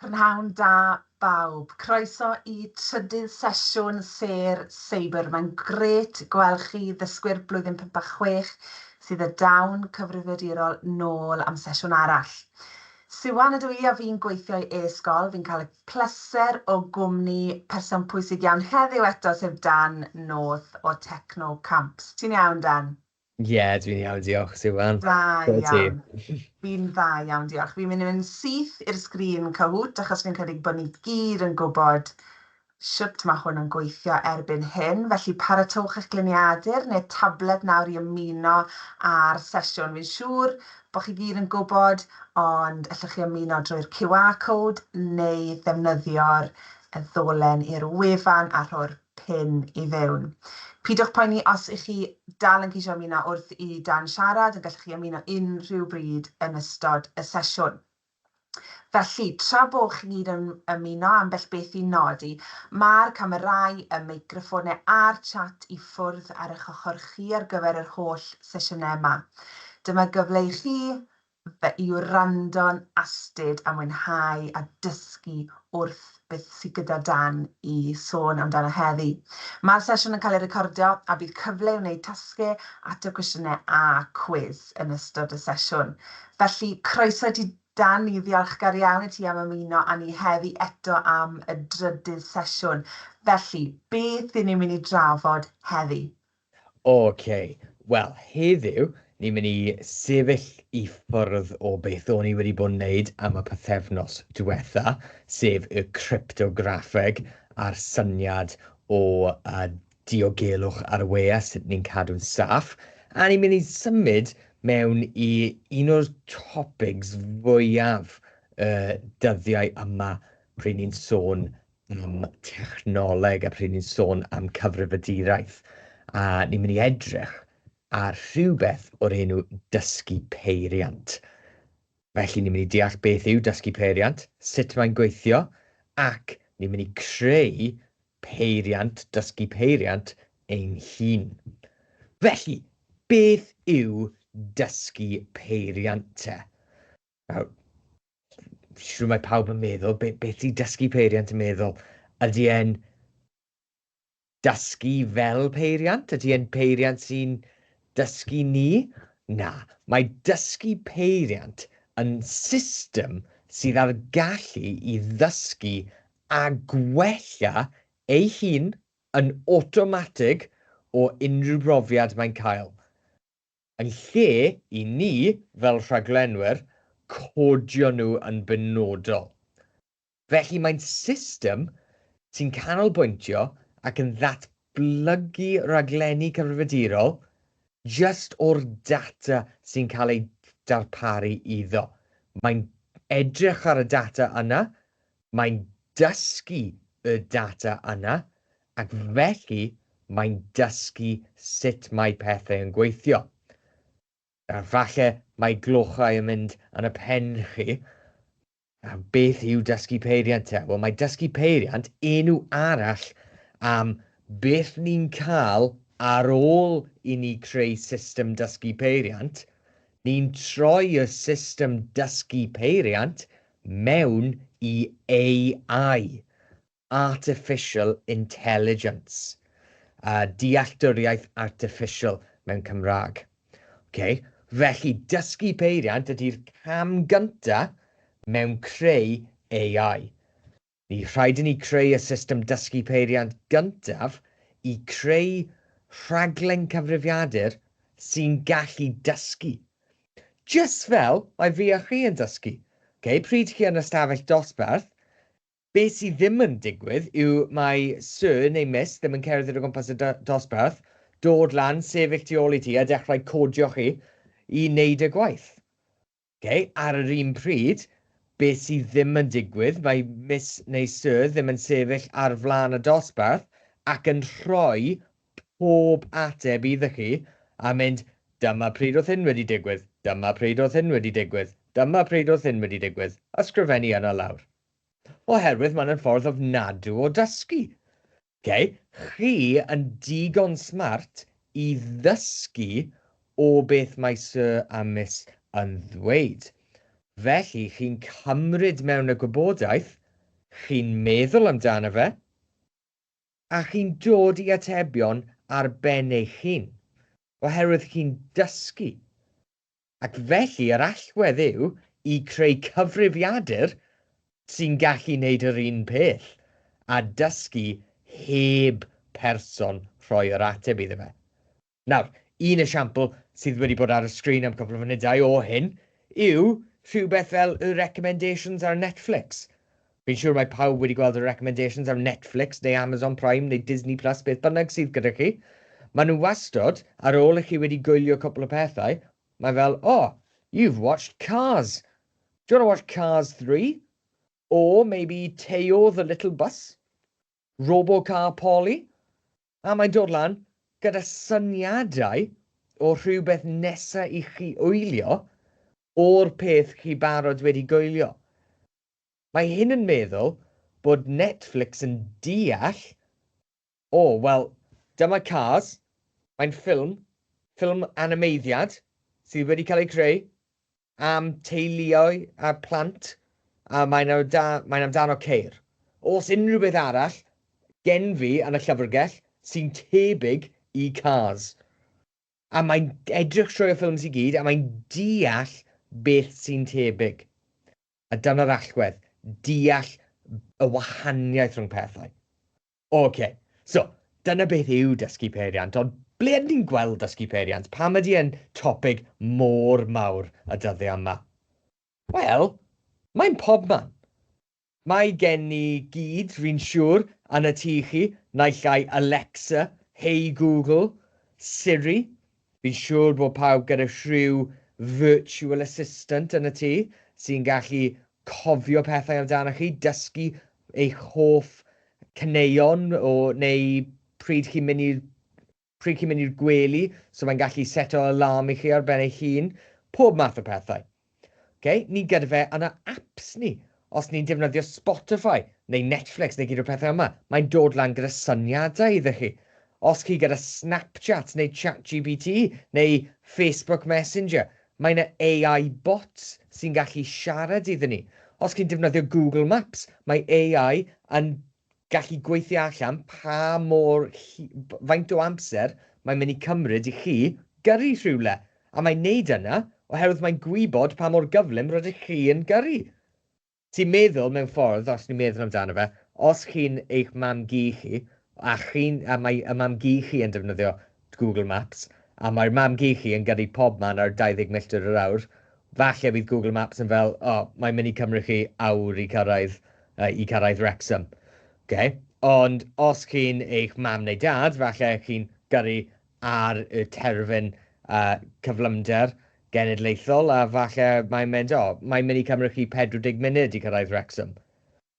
Prynhawn da bawb. Croeso i trydydd sesiwn Sêr Seibr. Mae'n grêt gweld chi ddysgwyr blwyddyn 5 a 6 sydd â dawn cyfrifiadurol nôl am sesiwn arall. Siwan ydw i a fi'n gweithio i e-sgol. Fi'n cael y pleser o gwmni person pwysig iawn heddiw eto, sef Dan North o Techno Camps. Ti'n iawn, Dan? Ie, dwi'n iawn, diolch, Siwan. Da iawn. Fi'n dda iawn, diolch. Fi'n mynd i fynd syth i'r sgrin Kahoot, achos fi'n credu bod ni gyd yn gwybod shwt mae hwn yn gweithio erbyn hyn. Felly paratowch eich gliniadur neu tablet nawr i ymuno â'r sesiwn. Fi'n siŵr bod chi gyd yn gwybod, ond allwch chi ymuno drwy'r QR code neu ddefnyddio'r ddolen i'r wefan a rhoi'r pin i fewn. Pidwch poeni os ych chi dal yn ceisio ymuno wrth i Dan siarad, yn gallwch chi ymuno unrhyw bryd yn ystod y sesiwn. Felly, tra bo chi gyd yn ymuno, ambell beth i nodi, mae'r camerâu, y meicroffonau a'r chat i ffwrdd ar eich ochr chi ar gyfer yr holl sesiynau yma. Dyma gyfle i chi i wrando'n astud a mwynhau a dysgu wrth beth sydd gyda Dan i sôn amdano heddi. Mae'r sesiwn yn cael ei recordio a bydd cyfle i wneud tasgau, ateb cwestiynau a cwis yn ystod y sesiwn. Felly, croeso i ti Dan, ni'n ddiolchgar iawn i ti am ymuno â ni heddi eto am y drydydd sesiwn. Felly, beth 'y ni'n mynd i drafod heddi? Ok, wel heddiw ni'n mynd i sefyll i ffwrdd o beth o'n i wedi bod yn wneud am y pythefnos diwetha, sef y cryptograffeg a'r syniad o uh, diogelwch ar y we a sut ni'n cadw'n saff. A ni'n mynd i symud mewn i un o'r topics fwyaf y dyddiau yma pryd ni'n sôn am technoleg a pryd ni'n sôn am cyfrifiaduraeth. A ni'n mynd i edrych ar rhywbeth o'r enw dysgu peiriant. Felly ni'n mynd i deall beth yw dysgu peiriant, sut mae'n gweithio, ac ni'n mynd i creu peiriant, dysgu peiriant ein hun. Felly, beth yw dysgu peiriant te? Nawr, siŵr mae pawb yn meddwl, be, beth ydy dysgu peiriant yn meddwl? Ydy e'n dysgu fel peiriant? Ydy e'n peiriant sy'n dysgu ni? Na, mae dysgu peiriant yn system sydd â'r gallu i ddysgu a gwella ei hun yn awtomatig o unrhyw brofiad mae'n cael. Yn lle i ni, fel rhaglenwyr, codio nhw yn benodol. Felly mae'n system sy'n canolbwyntio ac yn ddatblygu rhaglenni cyfrifiadurol jyst o'r data sy'n cael ei darparu iddo. Mae'n edrych ar y data yna, mae'n dysgu y data yna, ac felly mae'n dysgu sut mae pethau yn gweithio. Nawr, falle mae glochau yn mynd yn y pen chi. A beth yw dysgu peiriant te? Wel, mae dysgu peiriant enw arall am beth ni'n cael ar ôl i ni creu system dysgu peiriant. Ni'n troi y system dysgu peiriant mewn i AI. Artificial Intelligence, a dealltwriaeth artificial mewn Cymraeg. Ok, felly dysgu peiriant ydy'r cam gynta mewn creu AI. Ni rhaid i ni creu y system dysgu peiriant gyntaf i creu rhaglen cyfrifiadur sy'n gallu dysgu. Just fel mae fi a chi yn dysgu. Ok, pryd chi yn ystafell dosbarth, Be sydd ddim yn digwydd yw mae Sir neu Miss ddim yn cerdded o gwmpas y dosbarth, dod lan, sefyll tu ôl i ti a dechrau codio chi i wneud y gwaith. Okay? Ar yr un pryd, be sydd ddim yn digwydd, mae Miss neu Sir ddim yn sefyll ar flaen y dosbarth ac yn rhoi pob ateb iddo chi a mynd, dyma pryd oedd hyn wedi digwydd, dyma pryd oedd hyn wedi digwydd, dyma pryd oedd hyn wedi digwydd, ysgrifennu yna lawr. Oherwydd mae'n yn ffordd ofnadw o dysgu. Okay? Chi yn digon smart i ddysgu o beth mae Sir a Miss yn ddweud. Felly, chi'n cymryd mewn y gwybodaeth, chi'n meddwl amdano fe, a chi'n dod i atebion ar ben eich hun, oherwydd chi'n dysgu. Ac felly yr allwedd yw i creu cyfrifiadur sy'n gallu wneud yr un peth, a dysgu heb person rhoi yr ateb iddo fe. Nawr, un esiampl sydd wedi bod ar y sgrin am cwpl o funudau o hyn yw rhywbeth fel y recommendations ar Netflix. Fi'n siŵr mae pawb wedi gweld y recommendations ar Netflix neu Amazon Prime neu Disney Plus, beth bynnag sydd gyda chi. Maen nhw wastod, ar ôl i chi wedi gwylio cwpl o pethau, mae fel, "Oh, you've watched Cars. Do you want to watch Cars 3? Or maybe Teo the Little Bus? Robocar Polly?" A mae'n dod lan gyda syniadau o rhywbeth nesaf i chi wylio o'r peth chi barod wedi gwylio. Mae hyn yn meddwl bod Netflix yn deall, "O, oh, wel, dyma Cars, mae'n ffilm, ffilm animeiddiad sydd wedi cael ei creu am teuluoedd a plant, a mae'n amdano ceir. Oes unrhyw beth arall gen fi yn y llyfrgell sy'n tebyg i Cars?" A mae'n edrych trwy y ffilms i gyd, a mae'n deall beth sy'n tebyg. A dyna'r allwedd, deall y wahaniaeth rhwng pethau. OK, so, dyna beth yw dysgu peiriant, ond ble ydyn ni'n gweld dysgu peiriant? Pam ydy e'n topig mor mawr y dyddiau yma? Wel, mae'n pobman. Mae gen ni gyd, fi'n siŵr, yn y tŷ chi, naill ai Alexa, Hey Google, Siri. Fi'n siŵr bod pawb gyda rhyw virtual assistant yn y tŷ sy'n gallu cofio pethau amdano chi, dysgu eich hoff caneuon o, neu pryd chi'n mynd i'r gwely, so mae'n gallu seto alarm i chi ar ben eich hun, pob math o pethau. Okay? Ni gyda fe yn y apps ni. Os ni'n defnyddio Spotify neu Netflix neu gyd o'r pethau yma, mae'n dod lan gyda syniadau iddo chi. Os chi gyda Snapchat neu ChatGPT neu Facebook Messenger, mae yna AI bots sy'n gallu siarad iddyn ni. Os chi'n defnyddio Google Maps, mae AI yn gallu gweithio allan faint o amser mae'n mynd i cymryd i chi gyrru rhywle. A mae'n neud yna oherwydd mae'n gwybod pa mor gyflym rydych chi yn gyrru. Ti'n meddwl mewn ffordd, os ni'n meddwl amdano fe, os chi'n eich mam-gu chi, a mae y mam-gu chi yn defnyddio Google Maps, a mae'r mam-gu chi yn gyrru pob man ar 20 milltir yr awr, falle bydd Google Maps yn fel, "O, oh, mae'n mynd i cymryd chi awr i cyrraedd Wrexham." Okay? Ond os chi'n eich mam neu dad, falle chi'n gyrru ar y terfyn cyflymder genedlaethol, a falle mae'n mynd, "O, oh, mae'n mynd i cymryd chi 40 munud i cyrraedd Wrexham."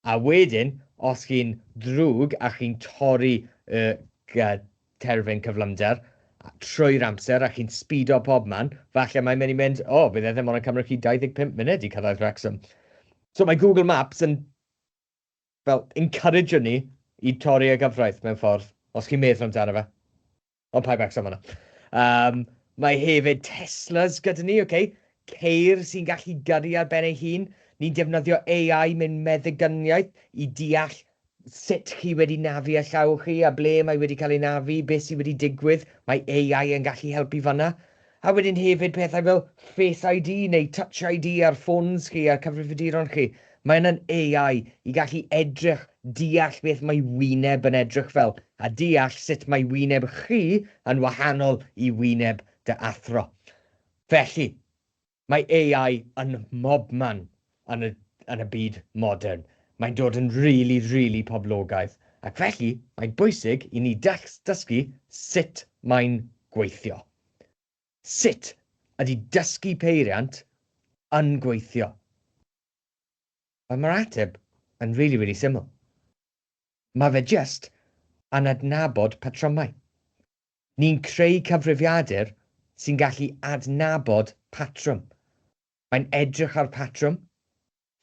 A wedyn, os chi'n ddrwg a chi'n torri y terfyn cyflymder trwy'r amser a chi'n speedo pob man, falle mae'n mynd i mynd, "O, oh, bydd e ddim ond yn cymryd chi 25 munud i cyrraedd Wrexham." So mae Google Maps yn fel encourage ni i torri y gyfraith mewn ffordd, os chi'n meddwl amdano fe. Ond paid becso am hwnna. Mae hefyd Teslas gyda ni, okay? Ceir sy'n gallu gyrru ar ben ei hun. Ni'n defnyddio AI mewn meddygyniaeth i deall sut chi wedi nafu y llaw chi a ble mae wedi cael ei nafu, beth sydd wedi digwydd. Mae AI yn gallu helpu fanna. A wedyn hefyd pethau fel Face ID neu Touch ID ar ffôns chi a cyfrifiaduron chi. Mae yna'n AI i gallu edrych, deall beth mae wyneb yn edrych fel, a deall sut mae wyneb chi yn wahanol i wyneb dy athro. Felly, mae AI yn mobman yn y byd modern. Mae'n dod yn really, really poblogaidd. Ac felly, mae'n bwysig i ni dysgu sut mae'n gweithio. Sut ydy dysgu peiriant yn gweithio? Wel, mae'r ateb yn really, really syml. Mae fe just yn adnabod patrymau. Ni'n creu cyfrifiadur sy'n gallu adnabod patrwm. Mae'n edrych ar patrwm.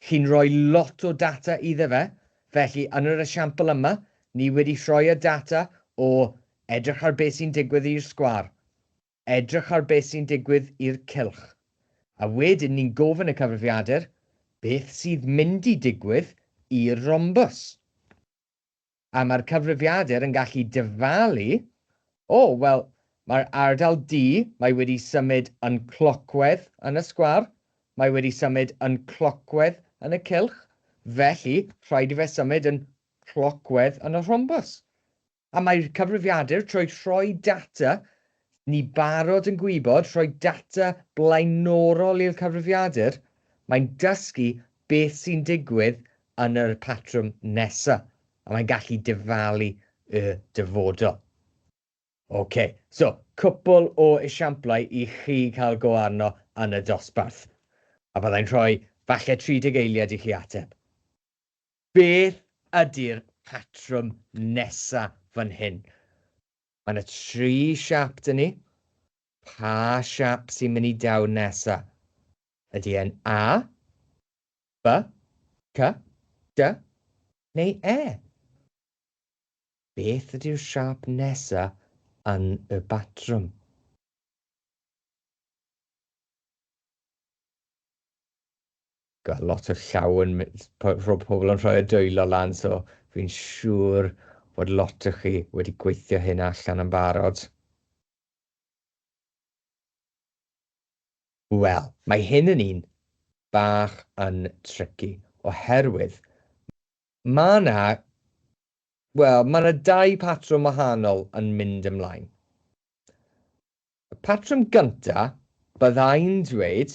Chi'n rhoi lot o data iddo fe. Felly, yn yr esiampl yma, ni wedi rhoi y data o edrych ar beth sy'n digwydd i'r sgwâr, edrych ar beth sy'n digwydd i'r cylch. A wedyn ni'n gofyn y cyfrifiadur, beth sydd mynd i digwydd i'r rhombws? A mae'r cyfrifiadur yn gallu dyfalu, o, wel, mae'r ardal D, mae wedi symud yn clocwedd yn y sgwâr, mae wedi symud yn clocwedd yn y cylch, felly rhaid i fe symud yn clocwedd yn y rhombws. A mae'r cyfrifiadur, trwy rhoi data, ni barod yn gwybod, rhoi data blaenorol i'r cyfrifiadur, mae'n dysgu beth sy'n digwydd yn yr patrwm nesaf, a mae'n gallu dyfalu y dyfodol. OK, so cwpl o esiamplau i chi cael go arno yn y dosbarth. A byddai'n rhoi falle 30 eiliad i chi ateb. Beth ydy'r patrwm nesa fan hyn? Mae yna tri siap 'da ni. Pa siap sy'n mynd i daw nesa? Ydy e'n A, B, C, D neu E? Beth ydy'r siap nesa yn y batrwm? Gweld lot o llaw yn mynd, pobl yn rhoi y dwylo lan, so fi'n siŵr bod lot o chi wedi gweithio hyn allan yn barod. Wel, mae hyn yn un bach yn tricky, oherwydd mae 'na, wel, mae 'na dau patrwm wahanol yn mynd ymlaen. Y patrwm gynta, byddai'n dweud,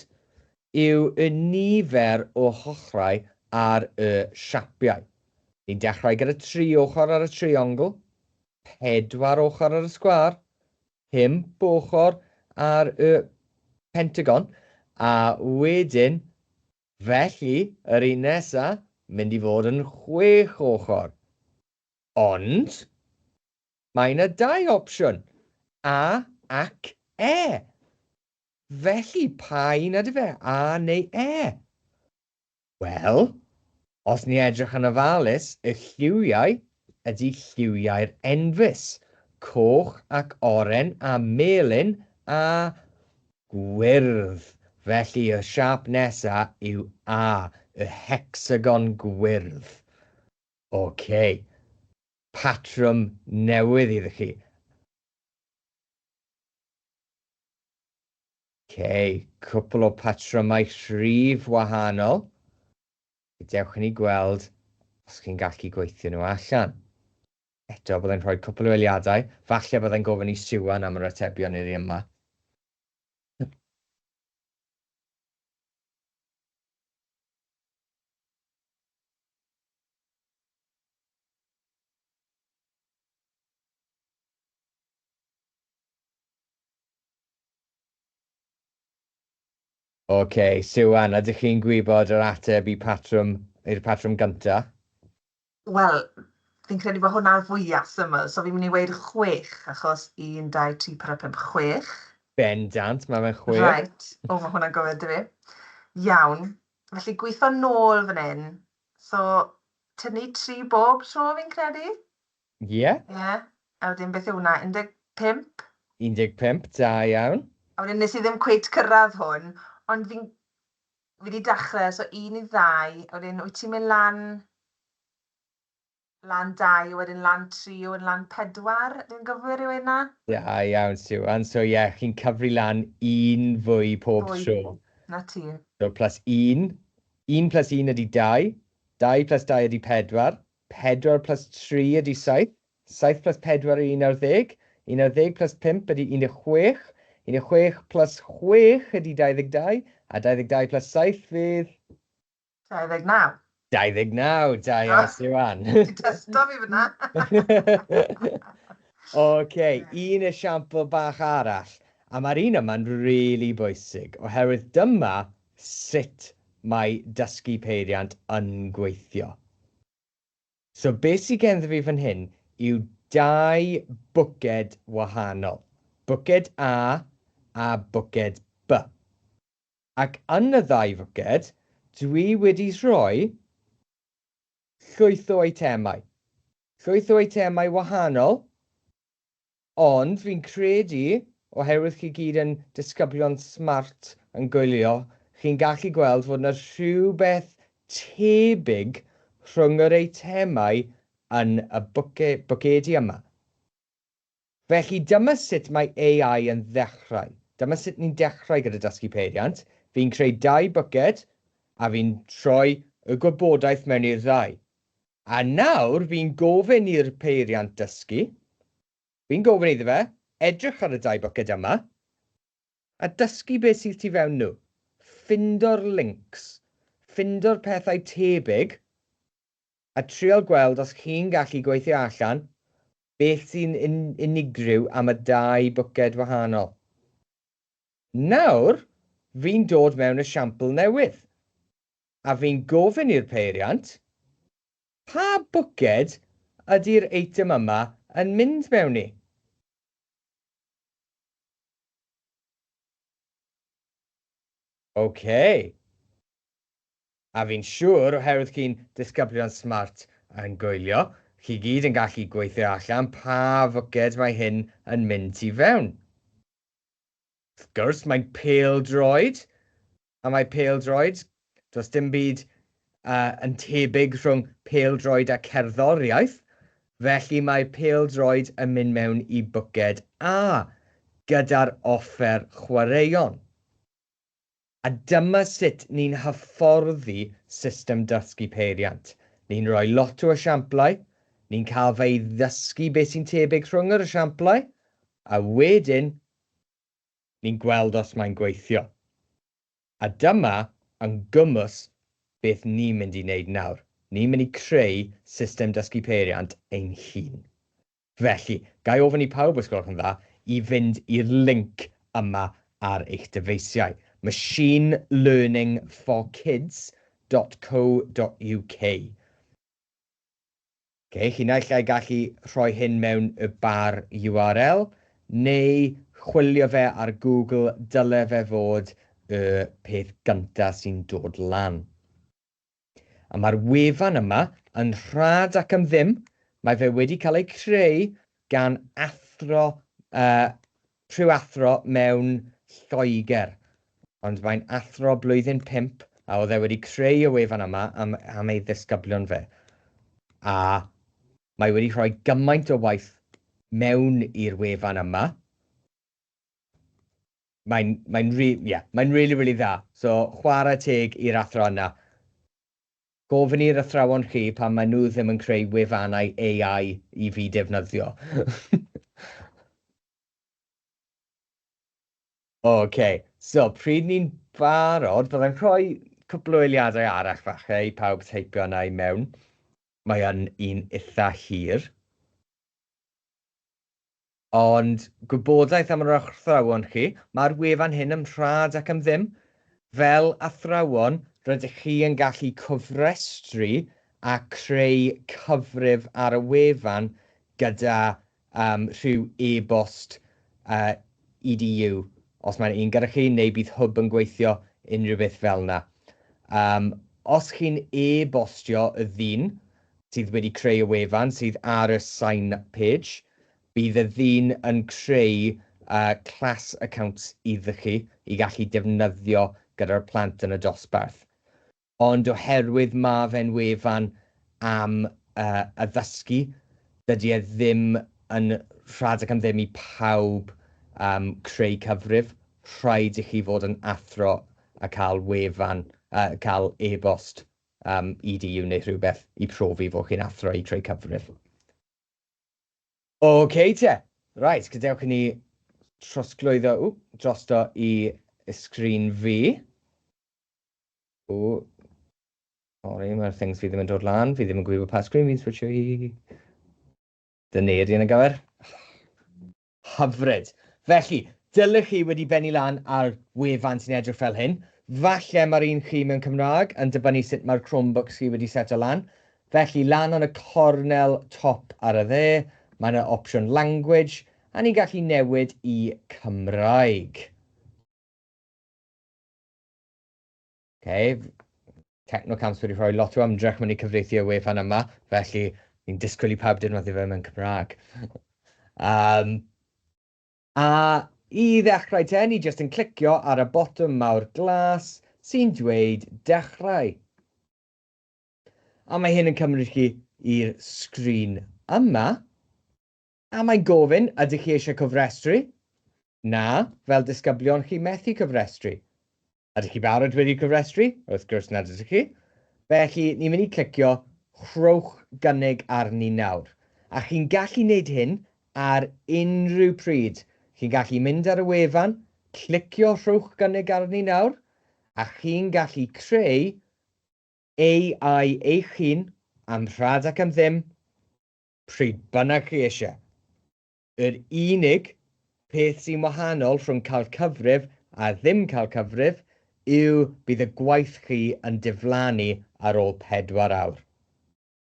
yw y nifer o hochrau ar y siapiau. Ni'n dechrau gyda tri ochr ar y triongl, pedwar ochr ar y sgwâr, pump ochr ar y pentagon, a wedyn, felly, yr un nesa, mynd i fod yn chwech ochr. Ond, Mae yna dau opsiwn, A ac E. Felly, pa un ydy fe, A neu E? Wel, os ni edrych yn ofalus, y lliwiau ydy lliwiau'r enfys, coch ac oren a melyn a gwyrdd. Felly, y siâp nesa yw A, y hecsagon gwyrdd. OK. Patrwm newydd iddo chi. Ok, cwpl o patrymau rhif wahanol. Gadewch i ni gweld os chi'n gallu gweithio nhw allan. Eto, byddai'n rhoi cwpl o eiliadau. Falle byddai'n gofyn i Siwan am yr atebion i'r un yma. Ok, Siwan, ydych chi'n gwybod yr ateb i patrwm, i'r patrwm gynta? Wel, fi'n credu bod hwnna'r fwyaf syml, so fi'n mynd i weud chwech, achos 1, 2, 3, 4, 5, 6. Bendant, mae fe'n chwech. Right, o, mae hwnna'n gywir 'da fi. Iawn, felly gweithio nôl fan hyn. So, tynnu tri bob tro fi'n credu? Ie. Ie, a wedyn beth yw hwnna, 15? 15, da iawn. A wedyn nes i ddim cweit cyrraedd hwn, ond fi'n... fi 'di dechrau, so un i ddau, a wedyn wyt ti'n mynd lan, lan dau, a wedyn lan tri, a wedyn lan pedwar, fi'n gywir i weud 'na? Da iawn, Siwan. So ie, chi'n cyfri lan un fwy pob Fwy. tro. 'Na ti. So plus un, un plus un ydy dau, dau plus dau ydy pedwar, pedwar plus tri ydy saith, saith plus pedwar yw 11, 11 plus pump ydy 16, 16 plus chwech ydy 22, a 22 plus saith fydd... 29. 29, da iawn, Siwan. Ti'n testo fi fyna. OK, un esiampl bach arall, a mae'r un yma'n rili bwysig, oherwydd dyma sut mae dysgu peiriant yn gweithio. So beth sydd genddo fi fan hyn yw dau bwced wahanol, bwced A a bwced B. Ac yn y ddau fwced, dwi wedi rhoi llwyth o eitemau. Llwyth o eitemau wahanol, ond fi'n credu, oherwydd chi gyd yn disgyblion smart yn gwylio, chi'n gallu gweld fod yna rhywbeth tebyg rhwng yr eitemau yn y bwcedi yma. Felly dyma sut mae AI yn ddechrau. Dyma sut ni'n dechrau gyda dysgu peiriant. Fi'n creu dau bwced a fi'n troi y gwybodaeth mewn i'r ddau. A nawr fi'n gofyn i'r peiriant dysgu, fi'n gofyn iddo fe edrych ar y dau bwced yma a dysgu beth sydd tu fewn nhw. Ffindo'r links, ffindo'r pethau tebyg a trial gweld os chi'n gallu gweithio allan beth sy'n unigryw am y dau bwced wahanol. Nawr fi'n dod mewn esiampl newydd. A fi'n gofyn i'r peiriant, pa bwced ydy'r eitem yma yn mynd mewn i? OK. A fi'n siŵr, oherwydd chi'n disgyblion smart yn gwylio, chi gyd yn gallu gweithio allan pa fwced mae hyn yn mynd tu fewn. Wrth gwrs, mae'n pêl-droed. A mae pêl-droed, does dim byd yn tebyg rhwng pêl-droed a cerddoriaeth, felly mae pêl-droed yn mynd mewn i bwced A gyda'r offer chwaraeon. A dyma sut ni'n hyfforddi system dysgu peiriant. Ni'n rhoi lot o esiamplau, ni'n cael fe i ddysgu beth sy'n tebyg rhwng yr esiamplau, a wedyn ni'n gweld os mae'n gweithio. A dyma yn gymwys beth ni'n mynd i wneud nawr. Ni'n mynd i creu system dysgu peiriant ein hun. Felly, ga i ofyn i pawb, os gwelwch yn dda, i fynd i'r link yma ar eich dyfeisiau. machinelearningforkids.co.uk. Ok, chi naill ai gallu rhoi hyn mewn y bar URL, neu chwilio fe ar Google, dyle fe fod y peth gynta sy'n dod lan. A mae'r wefan yma yn rhad ac am ddim, mae fe wedi cael ei creu gan athro, rhyw athro mewn Lloegr, ond mae'n athro blwyddyn 5 a oedd e wedi creu y wefan yma am, am ei ddisgyblion fe. A mae wedi rhoi gymaint o waith mewn i'r wefan yma. Mae'n, mae'n, yeah, mae'n really, really dda. So, chwarae teg i'r athro yna. Gofyn i'r athrawon chi pam maen nhw ddim yn creu wefannau AI i fi defnyddio. OK, so pryd ni'n barod, byddai'n rhoi cwpl o eiliadau arall falle i pawb teipio yna i mewn. Mae yn un eitha hir. Ond gwybodaeth am yr athrawon chi, mae'r wefan hyn yn rhad ac am ddim. Fel athrawon, rydych chi yn gallu cofrestru a creu cyfrif ar y wefan gyda um, rhyw e-bost EDU, os mae'n un gyda chi, neu bydd Hwb yn gweithio, unrhyw beth fel yna. Os chi'n e-bostio y ddyn sydd wedi creu y wefan, sydd ar y sign up page, bydd y ddyn yn creu class accounts iddo chi i gallu defnyddio gyda'r plant yn y dosbarth. Ond oherwydd ma' fe'n wefan am addysgu, dydy e ddim yn rhad ac am ddim i pawb creu cyfrif. Rhaid i chi fod yn athro a cael wefan, cael e-bost EDU neu rhywbeth i profi fod chi'n athro i creu cyfrif. OK te, reit, gadewch i ni trosglwyddo drosto i y sgrin fi. O, sori, mae'r things fi ddim yn dod lan, fi ddim yn gwybod pa sgrin fi'n switcho i. Dyna ni yn y gyfer. Hyfryd. Felly, dylech chi wedi bennu lan ar wefan sy'n edrych fel hyn. Falle mae'r un chi mewn Cymraeg yn dibynnu sut mae'r Chromebooks chi wedi seto lan. Felly, lan yn y cornel top ar y dde, mae yna opsiwn language, a ni'n gallu newid i Cymraeg. Okay. Technocamps wedi rhoi lot o ymdrech mewn i cyfieithu y wefan yma, felly ni'n disgwyl i pawb defnyddio fe mewn Cymraeg. A I ddechrau te, ni jyst yn clicio ar y botwm mawr glas sy'n dweud dechrau. A mae hyn yn cymryd chi i'r sgrin yma. A mae'n gofyn, ydych chi eisiau cofrestru? Na, fel disgyblion chi methu cofrestru. Ydych chi barod wedi cofrestru? Wrth gwrs nad ydych chi. Felly, ni'n mynd i clicio rhowch gynnig arni nawr. A chi'n gallu wneud hyn ar unrhyw pryd. Chi'n gallu mynd ar y wefan, clicio rhowch gynnig arni nawr, a chi'n gallu creu AI eich hun am rhad ac am ddim, pryd bynnag chi eisiau. Yr unig peth sy'n wahanol rhwng cael cyfrif a ddim cael cyfrif yw bydd y gwaith chi yn diflannu ar ôl 4 awr.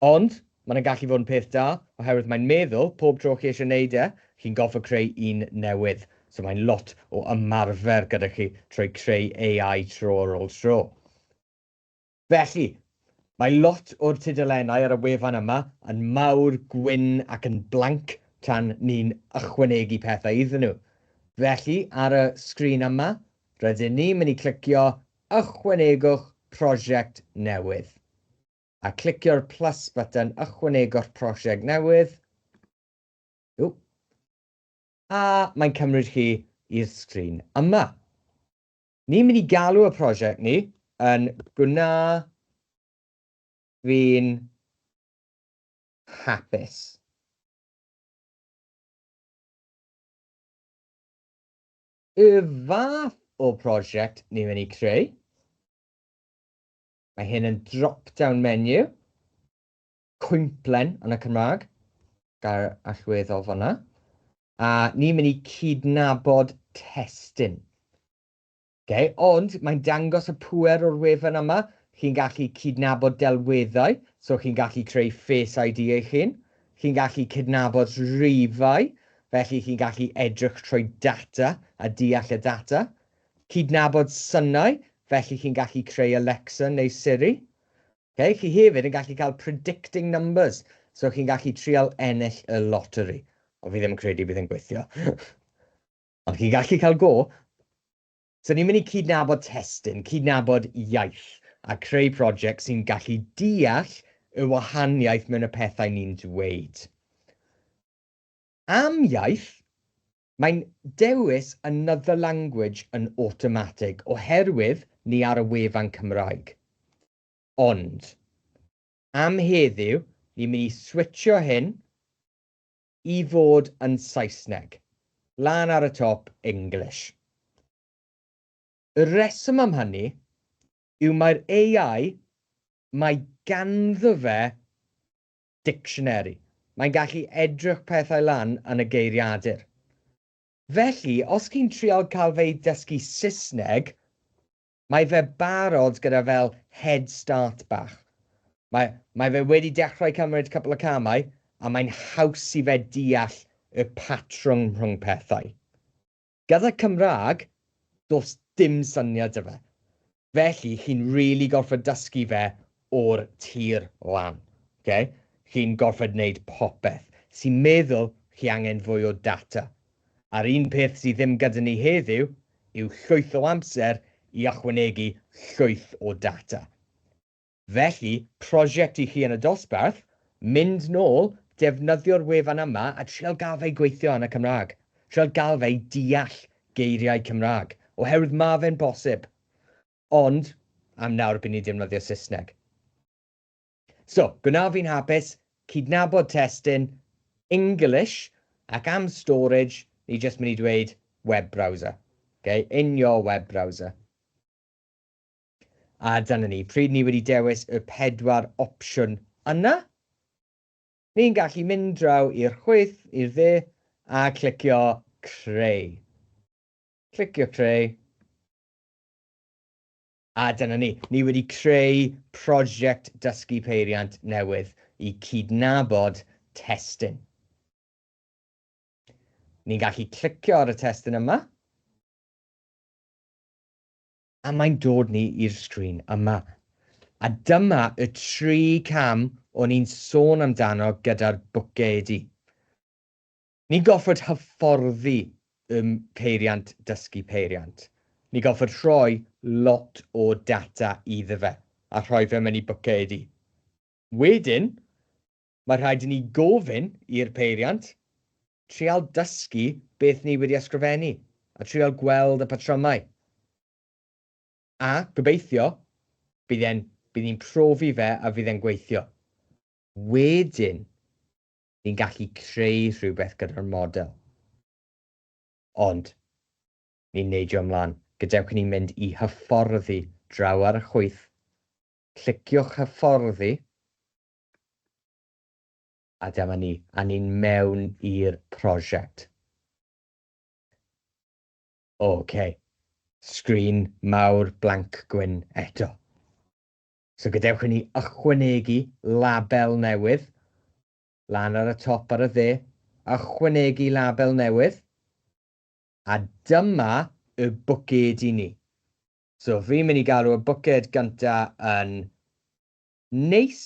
Ond mae'n gallu fod yn peth da, oherwydd mae'n meddwl pob tro chi eisiau gwneud e, chi'n gorfod creu un newydd. So mae'n lot o ymarfer gyda chi trwy creu AI tro ar ôl tro. Felly, mae lot o'r tudalennau ar y wefan yma yn mawr, gwyn ac yn blank tan ni'n ychwanegu pethau iddyn nhw. Felly, ar y sgrin yma, rydyn ni'n mynd i clicio ychwanegwch prosiect newydd. A clicio'r plus button ychwanegwch prosiect newydd. Ww. A mae'n cymryd chi i'r sgrin yma. Ni'n mynd i galw y prosiect ni yn gwna fi'n hapus. Y fath o prosiect ni'n mynd i creu. Mae hyn yn drop-down menu, cwymplen yn y Cymraeg, gair allweddol fanna. A ni'n mynd i cydnabod testun. Okay, ond mae'n dangos y pŵer o'r wefan yma. Chi'n gallu cydnabod delweddau, so chi'n gallu creu Face ID eich hun. Chi'n gallu cydnabod rhifau, felly chi'n gallu edrych trwy data a deall y data. Cydnabod synau, felly chi'n gallu creu Alexa neu Siri. Okay, chi hefyd yn gallu cael predicting numbers, so chi'n gallu trial ennill y lottery. Ond fi ddim yn credu bydd yn gweithio. Ond chi'n gallu cael go. So ni'n mynd i cydnabod testun, cydnabod iaith, a creu prosiect sy'n gallu deall y wahaniaeth mewn y pethau ni'n dweud. Am iaith, mae'n dewis another language yn automatic oherwydd ni ar y wefan Cymraeg. Ond, am heddiw, ni'n mynd i switcho hyn i fod yn Saesneg. Lan ar y top, English. Y reswm am hynny yw mae'r AI, mae ganddo fe dictionary. Mae'n gallu edrych pethau lan yn y geiriadur. Felly, os chi'n trial cael fe i dysgu Saesneg, mae fe barod gyda fel head start bach. Mae fe wedi dechrau cymryd cwpl o camau, a mae'n haws i fe deall y patrwm rhwng pethau. Gyda Cymraeg, does dim syniad 'da fe. Felly, chi'n really gorfod dysgu fe o'r tir lan. Okay? Chi'n gorfod wneud popeth. Sy'n meddwl chi angen fwy o data. A'r un peth sydd ddim gyda ni heddiw yw llwyth o amser i ychwanegu llwyth o data. Felly, prosiect i chi yn y dosbarth, mynd nôl, defnyddio'r wefan yma a trial gael fe i gweithio yn y Cymraeg. Trial gael fe i deall geiriau Cymraeg, oherwydd ma fe'n bosib. Ond, am nawr bydd ni'n defnyddio Saesneg. So, gwna fi'n hapus, cydnabod testun, English, ac am storage, ni jyst mynd i dweud web browser. Okay? In your web browser. A dyna ni, pryd ni wedi dewis y 4 opsiwn yna, ni'n gallu mynd draw i'r chwith, i'r dde, a clicio creu. Clicio creu. A dyna ni, ni wedi creu prosiect dysgu peiriant newydd i cydnabod testun. Ni'n gallu clicio ar y testun yma, a mae'n dod ni i'r sgrin yma. A dyma y 3 cam o'n i'n sôn amdano gyda'r bwcedi. Ni'n gorfod hyfforddi Y peiriant dysgu peiriant? Ni gorfod rhoi lot o data iddo fe a rhoi fe mewn i bwcedi. Wedyn, mae rhaid i ni gofyn i'r peiriant trial dysgu beth ni wedi ysgrifennu a trial gweld y patrymau. A gobeithio, bydd hi'n profi fe a fydd e'n gweithio. Wedyn, ni'n gallu creu rhywbeth gyda'r model. Ond, ni'n neidio ymlaen. Gadewch i ni mynd i hyfforddi draw ar y chwith. Cliciwch hyfforddi. A dyma ni, a ni'n mewn i'r prosiect. OK. Sgrin mawr blank gwyn eto. So gadewch i ni ychwanegu label newydd. Lan ar y top ar y dde. Ychwanegu label newydd. A dyma y bwced i ni. So fi'n mynd i galw y bwced gynta yn neis.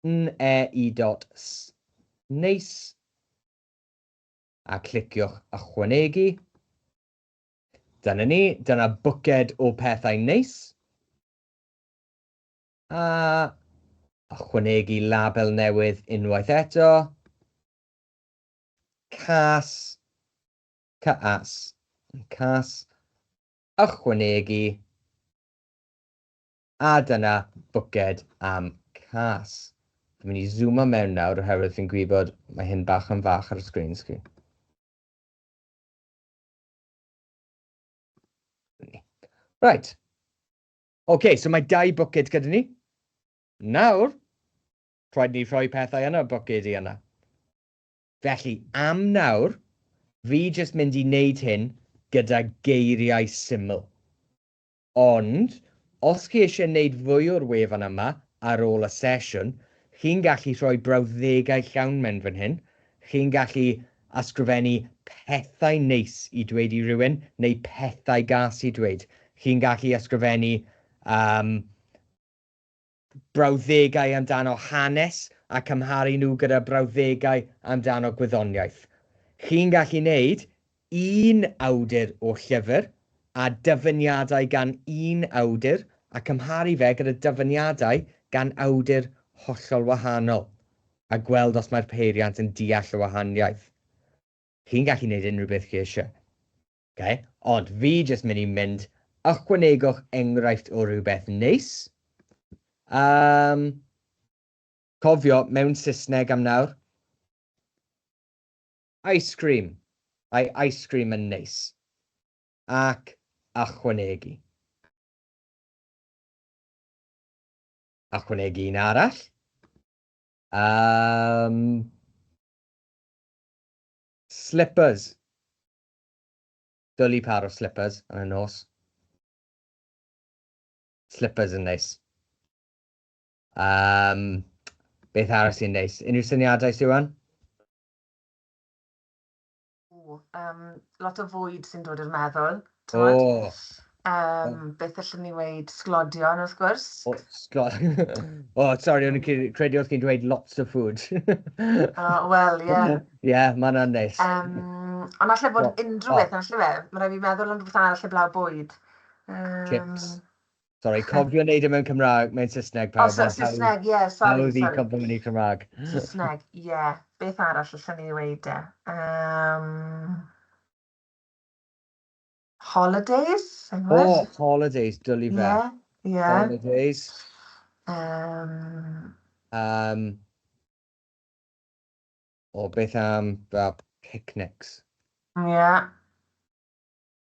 N-E-I dot S. Neis. A cliciwch ychwanegu. Dyna ni, dyna bwced o pethau neis. A ychwanegu label newydd unwaith eto. Cas, cas, cas, ychwanegu. A dyna bwced am cas. Fi'n mynd i zoomo mewn nawr oherwydd fi'n gwybod mae hyn bach yn fach ar y sgrin sgrin. Right. OK, so mae dau bwced gyda ni. Nawr, rhaid ni rhoi pethau yn y bwcedi yna. Felly, am nawr, fi jyst mynd i wneud hyn gyda geiriau syml. Ond, os chi eisiau gwneud fwy o'r wefan yma ar ôl y sesiwn, chi'n gallu rhoi brawddegau llawn mewn fan hyn. Chi'n gallu ysgrifennu pethau neis i dweud i rywun, neu pethau gas i dweud. Chi'n gallu ysgrifennu brawddegau amdano hanes a cymharu nhw gyda brawddegau amdano gwyddoniaeth. Chi'n gallu wneud un awdur o llyfr a dyfyniadau gan un awdur a cymharu fe gyda dyfyniadau gan awdur hollol wahanol a gweld os mae'r peiriant yn deall y wahaniaeth. Chi'n gallu gwneud unrhyw beth chi eisiau. Okay? Ond fi jyst mynd i mynd, ychwanegwch enghraifft o rhywbeth neis. Cofio, mewn Saesneg am nawr. Ice cream. Mae ice cream yn neis. Ac ychwanegu. Ychwanegu un arall. Slippers. Dwlu par o slippers yn y nos. Slippers yn neis. Beth arall sy'n neis? Unrhyw syniadau, Siwan? O, lot o fwyd sy'n dod i'r meddwl. T'mod? O. Beth allwn ni weud? Sglodion, wrth gwrs. O, o, sorry, o'n i'n credu oedd chi'n dweud lots of food. O, wel, ie. Ie, yeah, mae hwnna'n neis. Ond allai fod unrhyw beth, allai fe? Mae rhaid fi meddwl am rhywbeth arall heblaw bwyd. Chips. Sorry, cofio wneud e mewn Cymraeg, mewn Saesneg, O, pawb. so, Saesneg, ie, sorry, Hawdd i sorry. cofio mewn i Cymraeg. Saesneg, ie. Beth arall allwn ni weud e? Holidays, sa'n O, gwybod? Holidays, dwlu fe. Ie. Holidays. O, beth am fel picnics? Ie.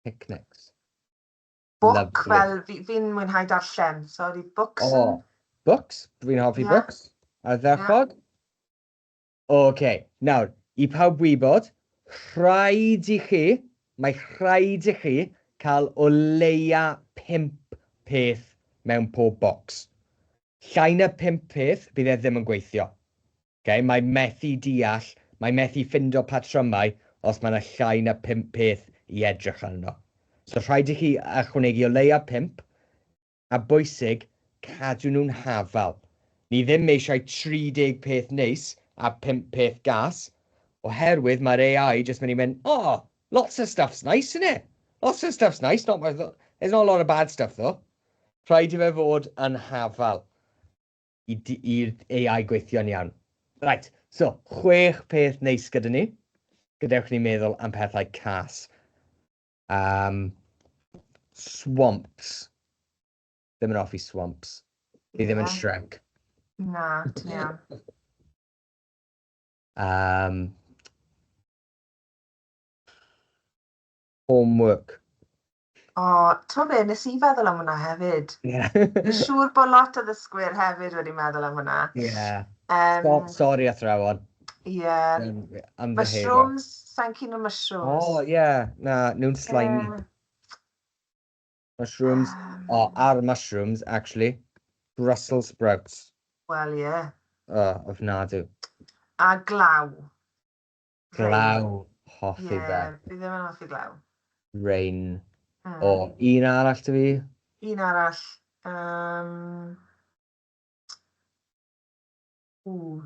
Picnics. Book, Lovely. fel fi'n mwynhau darllen, so ydy books O, yn. Books. Dwi'n hoffi books. Ardderchog. OK, nawr, i pawb wybod, rhaid i chi, mae rhaid i chi cael o leia pump peth mewn pob bocs. Llai na pump peth, bydd e ddim yn gweithio. Okay? Mae methu deall, mae methu ffindo patrymau os mae yna llai na pump peth i edrych arno. So rhaid i chi ychwanegu o leia pump, a bwysig, cadw nhw'n hafal. Ni ddim eisiau 30 peth neis a 5 peth gas, oherwydd mae'r AI jyst mynd i mynd, "O, oh, Lots of stuff's nice, innit? Lots of stuff's nice. Not, there's not a lot of bad stuff, though. Rhaid i fe fod yn hafal i'r AI gweithio'n iawn. Right, so, chwech peth neis gyda ni. Gadewch ni meddwl am pethau cas. Swamps. Ddim yn hoffi swamps. Fi ddim yn Shrek. Na, ti'n iawn. Homework. O, ti'n be, nes i feddwl am hwnna hefyd. Fi'n siŵr bod lot o ddysgwyr hefyd wedi meddwl am hwnna. So, sorry, athrawon. Ymddiheuro. Mushrooms, sa'n keen o mushrooms. O, ie. Yeah. Na, nhw'n slimy. Mushrooms. O, ar mushrooms, actually. Brussels sprouts. Wel, ie. Yeah. O, ofnadw. A glaw. Rain. Glaw. Hoffi Ie, fe. fi ddim yn hoffi glaw. Rain. O, un arall 'da fi. Un arall. Ww.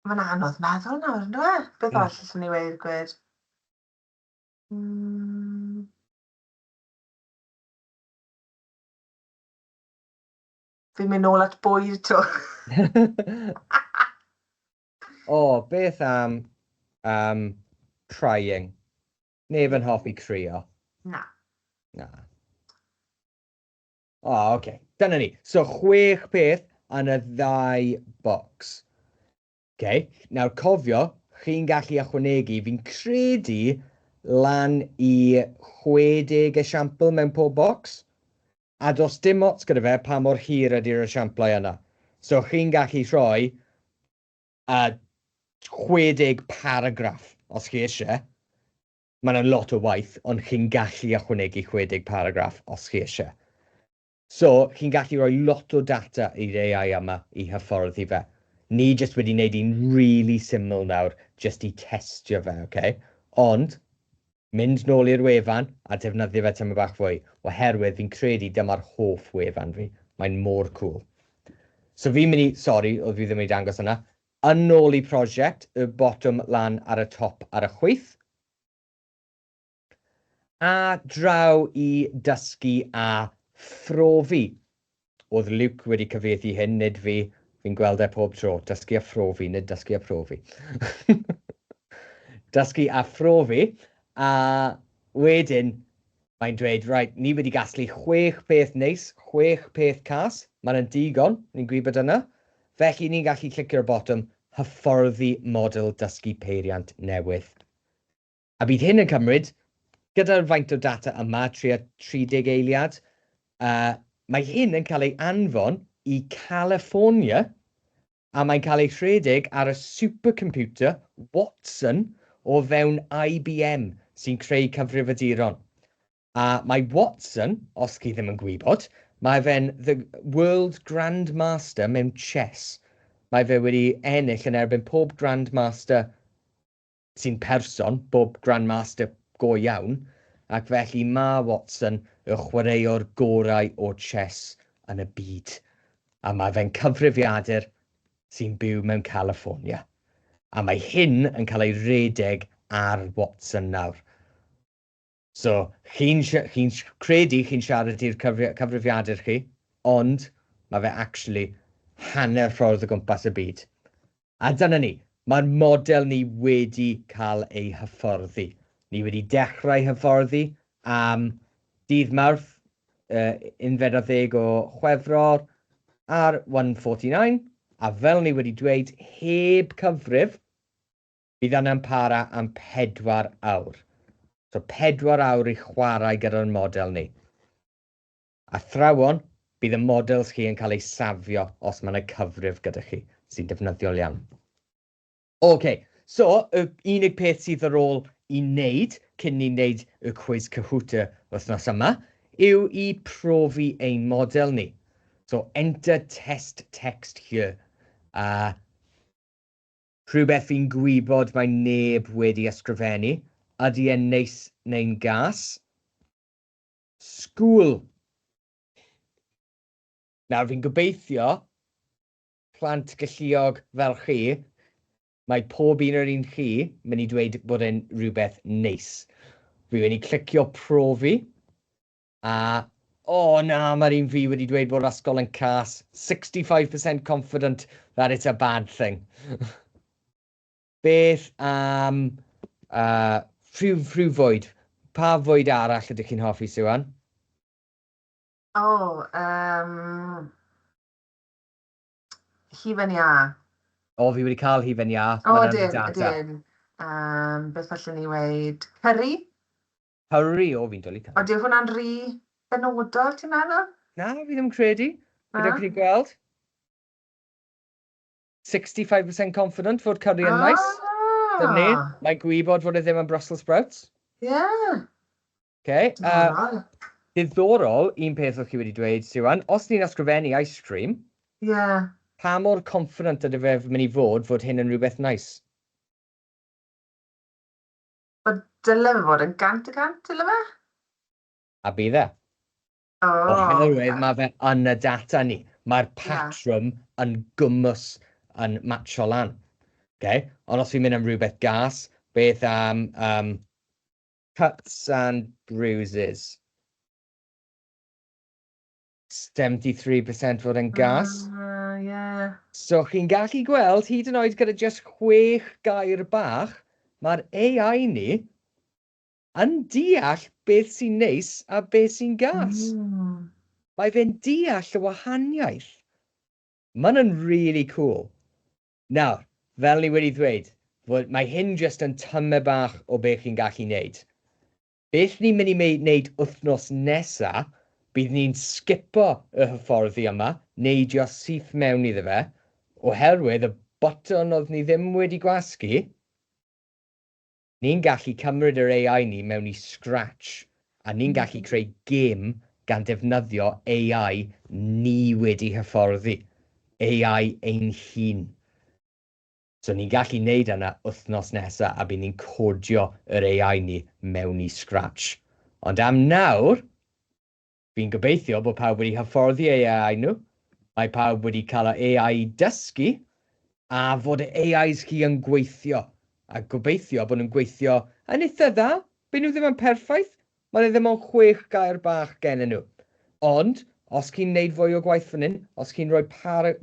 Mae'n anodd meddwl nawr, ynddo e? Beth arall allwn ni weud gwed? Fi'n mynd nôl at bwyd 'to. O, beth am crying? Neb yn hoffi crio. Na. Na. O, oce. Okay. Dyna ni. So, chwech peth yn y ddau bocs. Okay. Nawr, cofio, chi'n gallu ychwanegu, fi'n credu, lan i 60 esiampl mewn pob bocs. A does dim ots gyda fe pa mor hir ydy'r esiamplau yna. So, chi'n gallu rhoi 60 paragraff os chi eisiau. Mae'n lot o waith, ond chi'n gallu ychwanegu 60 paragraff os chi eisiau. So, chi'n gallu rhoi lot o data i'r AI yma i hyfforddi fe. Ni jyst wedi wneud un really syml nawr, jyst i testio fe, okay? Ond, mynd nôl i'r wefan a defnyddio fe tamaid bach fwy, oherwydd fi'n credu dyma'r hoff wefan fi. Mae'n mor cool. So fi'n mynd i, sorry, oedd fi ddim wedi dangos yna, yn ôl i prosiect, y botwm lan ar y top ar y chwith, a draw i dysgu a phrofi. Oedd Luke wedi cyfieithu hyn, nid fi. Fi'n gweld e pob tro. Dysgu a phrofi, nid dysgu a phrofi. Dysgu a phrofi. A wedyn, mae'n dweud, right, ni wedi gasglu chwech peth neis, chwech peth cas. Mae'n digon, ni'n gwybod yna. Felly ni'n gallu clicio'r botwm hyfforddi model dysgu peiriant newydd. A bydd hyn yn cymryd, gyda'r faint o data yma, tua 30 eiliad, mae hyn yn cael ei anfon i California a mae'n cael ei rhedeg ar y supercomputer Watson o fewn IBM sy'n creu cyfrifiaduron. A mae Watson, os chi ddim yn gwybod, mae fe'n the world grandmaster mewn chess. Mae fe wedi ennill yn erbyn pob grandmaster sy'n person, bob grandmaster go iawn, ac felly mae Watson y chwaraewr gorau o chess yn y byd. A mae fe'n cyfrifiadur sy'n byw mewn California. A mae hyn yn cael ei redeg ar Watson nawr. So, chi'n chi credu chi'n siarad i'r cyfrifiadur chi, ond mae fe actually hanner ffordd o gwmpas y byd. A dyna ni, mae'r model ni wedi cael ei hyfforddi. Ni wedi dechrau hyfforddi am dydd Mawrth, 11 o Chwefror ar 1.49, a fel ni wedi dweud, heb cyfrif, bydd yna'n para am 4 awr. So 4 awr i chwarae gyda'r model ni. Athrawon, bydd y models chi yn cael ei safio os mae yna cyfrif gyda chi, sy'n defnyddiol iawn. OK, so y unig peth sydd ar ôl i wneud cyn ni wneud y cwis Kahoot wythnos yma yw i profi ein model ni. So enter test text here. Rhywbeth fi'n gwybod mae neb wedi ysgrifennu. Ydy e'n neis neu'n gas? School. Nawr fi'n gobeithio plant galluog fel chi. Mae pob un o'r un chi mynd i dweud bod e'n rhywbeth neis. Fi wedi clicio profi, a o oh, na, mae'r un fi wedi dweud bod ysgol yn cas. 65% confident that it's a bad thing. Beth am rhyw fwyd? Pa fwyd arall ydych chi'n hoffi, Siwan? O, hufen iâ. O, fi wedi cael hufen iâ. O, ydyn, ydyn. Beth allwn ni weud? Curry? Curry, o, fi'n dwlu curry. Ond yw hwnna'n rhy benodol, ti'n meddwl? Na, fi ddim yn credu. Gyda chi gweld? 65% confident fod curry yn nice. Dyna ni. Mae'n gwybod fod e ddim yn Brussels sprouts. Ie. Yeah. Okay. Diddorol, un peth o'ch chi wedi dweud, Siwan, os ni'n ysgrifennu ice cream, pa mor confident ydy fe mynd i fod hyn yn rhywbeth nice? Wel, dyle fe fod yn 100%, dyle fe? A bydd e. Oh, Oherwydd mae fe yn y data ni. Mae'r patrwm yn gwmws yn matcho lan. Okay? Ond os fi'n mynd am rhywbeth gas, beth am cuts and bruises? 73% fod yn gas. Yeah. So chi'n gallu gweld, hyd yn oed gyda just 6 gair bach, mae'r AI ni yn deall beth sy'n neis a beth sy'n gas. Mae fe'n deall y wahaniaeth. Mae hwnna'n really cool. Nawr, fel ni wedi ddweud, fod mae hyn jyst yn tymer bach o beth chi'n gallu wneud. Beth ni'n mynd i wneud wythnos nesa, bydd ni'n sgipo y hyfforddi yma, neidio syth mewn iddo fe, oherwydd y botwm oedd ni ddim wedi gwasgu, ni'n gallu cymryd yr AI ni mewn i Scratch, a ni'n gallu creu gêm gan defnyddio AI ni wedi hyfforddi, AI ein hun. So ni'n gallu wneud yna wythnos nesaf, a bydd ni'n codio yr AI ni mewn i Scratch. Ond am nawr, fi'n gobeithio bod pawb wedi hyfforddi AI nhw, mae pawb wedi cael y AI i dysgu, a fod y AIs chi yn gweithio. A gobeithio bod nhw'n gweithio yn eitha dda. Byd nhw ddim yn perffaith, mae e ddim ond 6 gair bach gennyn nhw. Ond, os chi'n neud fwy o gwaith fan hyn, os chi'n rhoi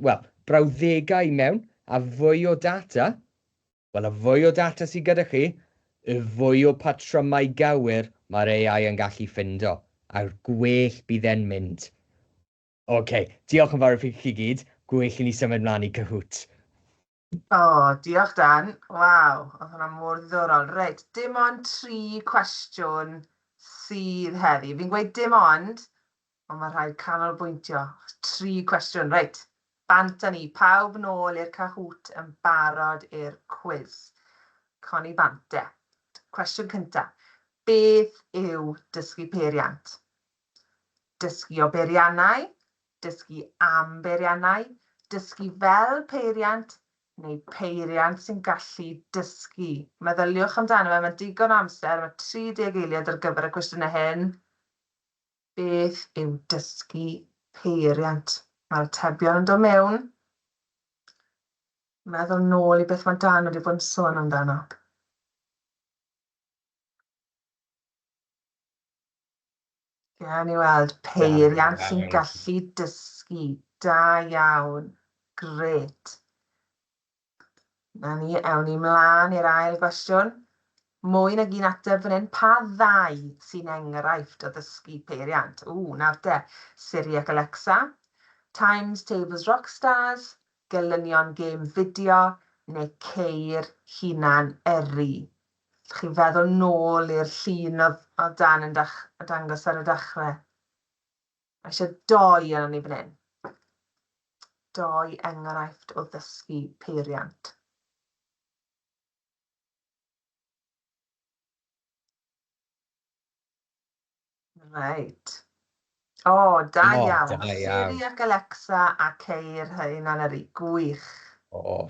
well, brawddegau i mewn a fwy o data, wel, y fwy o data sydd gyda chi, y fwy o patrymau gywir mae'r AI yn gallu ffindo, a'r gwell bydd e'n mynd. OK, diolch yn fawr i chi gyd. Gwell i ni symud mlaen i Kahoot. O, diolch Dan. Waw, oedd hwnna mor ddiddorol. Reit, dim ond 3 cwestiwn sydd heddi. Fi'n gweud dim ond, ond mae rhaid canolbwyntio. 3 cwestiwn, reit. Bant â ni, pawb nôl i'r Kahoot yn barod i'r cwis. Coni bant e. Cwestiwn cynta. Beth yw dysgu peiriant? Dysgu o beiriannau, dysgu am beiriannau, dysgu fel peiriant, neu peiriant sy'n gallu dysgu. Meddyliwch amdano fe, mae digon o amser, mae 30 eiliad ar gyfer y cwestiynau hyn. Beth yw dysgu peiriant? Mae'r atebion yn dod mewn. Meddwl nôl i beth mae Dan wedi bod yn sôn amdano. Gawn ni weld peiriant sy'n gallu dysgu. Da iawn. Grêt. Na ni, ewn ni mlaen i'r ail gwestiwn. Mwy nag un ateb fan hyn. Pa ddau sy'n enghraifft o ddysgu peiriant? Ww, nawr te. Siri ac Alexa. Times Tables Rockstars. Gelynion gêm fideo. Neu ceir hunan yrru. Chi'n feddwl nôl i'r llun oedd Dan yn dangos ar y dechrau. Mae eisiau 2 arnon ni fan hyn. 2 enghraifft o ddysgu peiriant. Reit. O, da iawn. Da iawn. Siri ac Alexa a ceir hunan yrru. Gwych. O,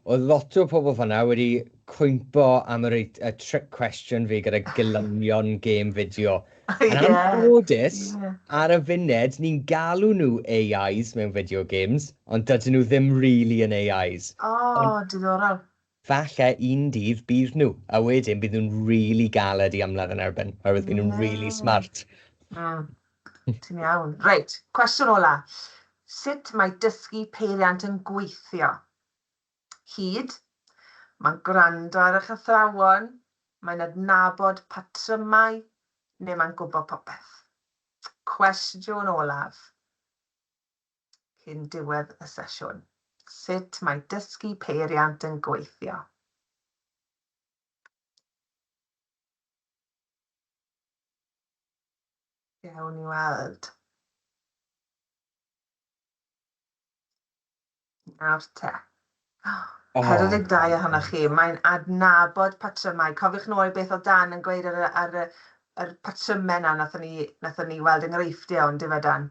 oedd lot o pobl fan'na wedi cwympo am y trick question fi gyda gelynion gêm fideo. Yn anffodus, ar y funud, ni'n galw nhw AIs mewn video games, ond dydyn nhw ddim really yn AIs. O, diddorol. Falle un dydd bydd nhw, a wedyn bydd nhw'n rili galed i ymladd yn erbyn, oherwydd bydd nhw'n rili smart. Ti'n iawn. Reit, cwestiwn ola. Sut mae dysgu peiriant yn gweithio? Hyd, mae'n gwrando ar eich athrawon, mae'n adnabod patrymau, neu mae'n gwybod popeth? Cwestiwn olaf cyn diwedd y sesiwn. Sut mae dysgu peiriant yn gweithio? Gawn ni weld. Nawr te. 42 ohonoch chi. Mae'n adnabod patrymau. Cofiwch nôl i beth oedd Dan yn gweud ar y, ar y, yr patrymau 'na wnaethon ni weld enghreifftiau o'n dyfe, Dan?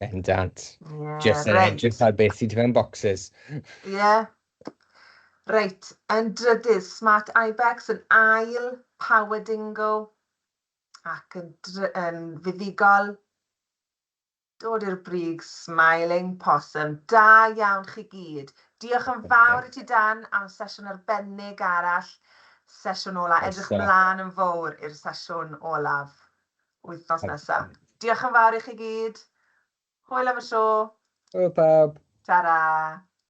Bendant. Yeah, Just yn reit. edrych ar beth sydd fewn boxes. Ie. Yeah. Reit, yn drydydd, Smart Ibex, yn ail, Power Dingo, ac yn, yn fuddugol, dod i'r brig, Smiling Possum. Da iawn chi gyd. Diolch yn fawr i ti, Dan, am sesiwn arbennig arall. Sesiwn ola. Edrych mlaen yn fawr i'r sesiwn olaf wythnos nesaf. Diolch yn fawr i chi gyd. Hwyl am y tro. Hwyl pawb. Ta-ra.